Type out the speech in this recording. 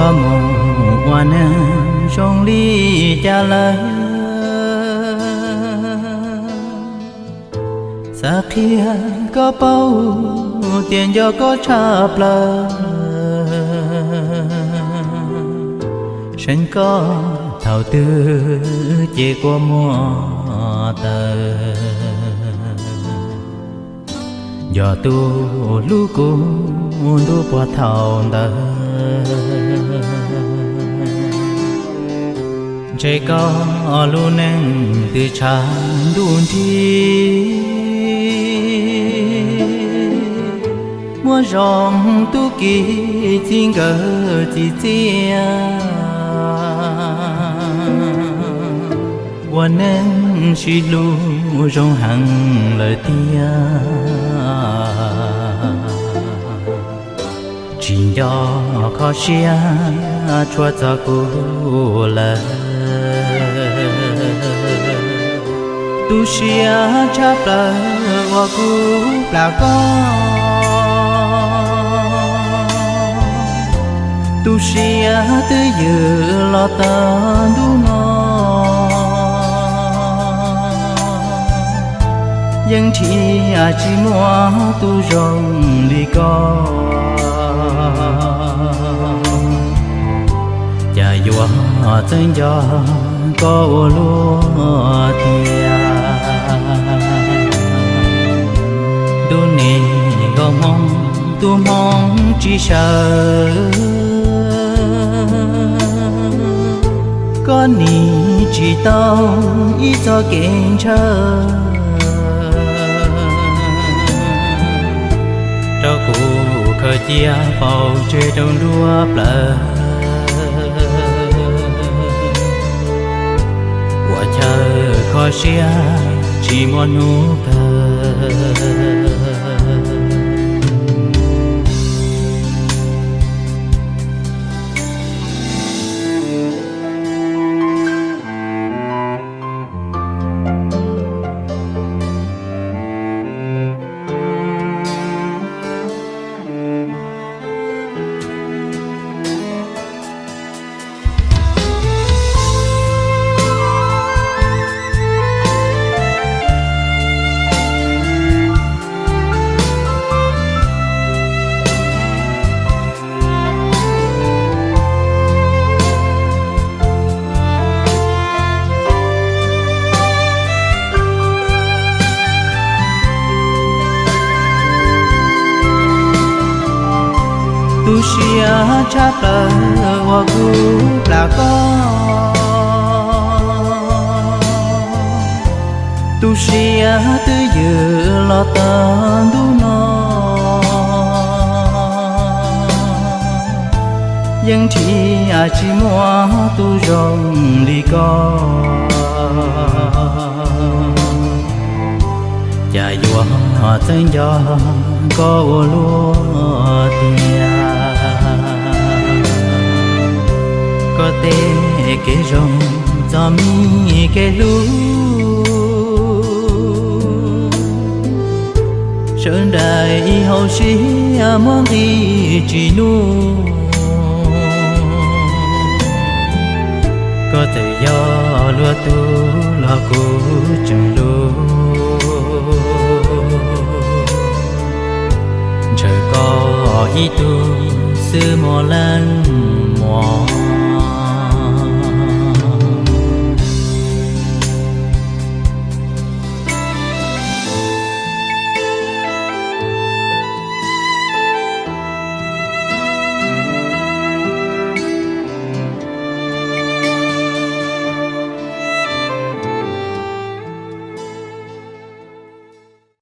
Koj mus ua neeg zoo li cas lawm? Xav qhia koj paub tias nco koj tshaj plaws. Seev koj thaum twg ces kua muag tawv. Nco tus hlub kuv ntuj puag thaum ntawd. Ntshe koj lub neej twb tshav ntuj nrig, muaj zoo tub ki txij nkawm txim txiaj. Ua neej sib hlub zoo heev lawm tiag. Tsis nco kho siab tshua txog kuv lawm. Tu siab tshaj plaws uas kuv plam koj. Tu siab twb ywm los txog ntuj no. Yeej nrhiav tsis muaj tus zoo li koj. Cas yuav txawj nco koj ua luaj tiag. Ntuj nim nkauj hmoob, tus hmoob tsis sawv. Koj nim tsis tau ib txoj kev ntshaw rau kuv khaws cia faus tseg rau nruab plawv. Ua chaw kho siab tsis muaj hnub kawg. Tu siab tshaj plaws uas kuv plam koj. Tu siab twb ywm los txog ntuj no. Yeej nrhiav tsis muaj tus zoo li koj. Cas yuav txawj nco koj ua luaj tiag. Koj tej kev zoo txom nyem kev hlub, sawv daws ib hauv siab muab nqis tsis nuj. Koj txawm yog luag tug los kuv tseem hlub. Ntshaw koj ib tug xwb mos leej mos.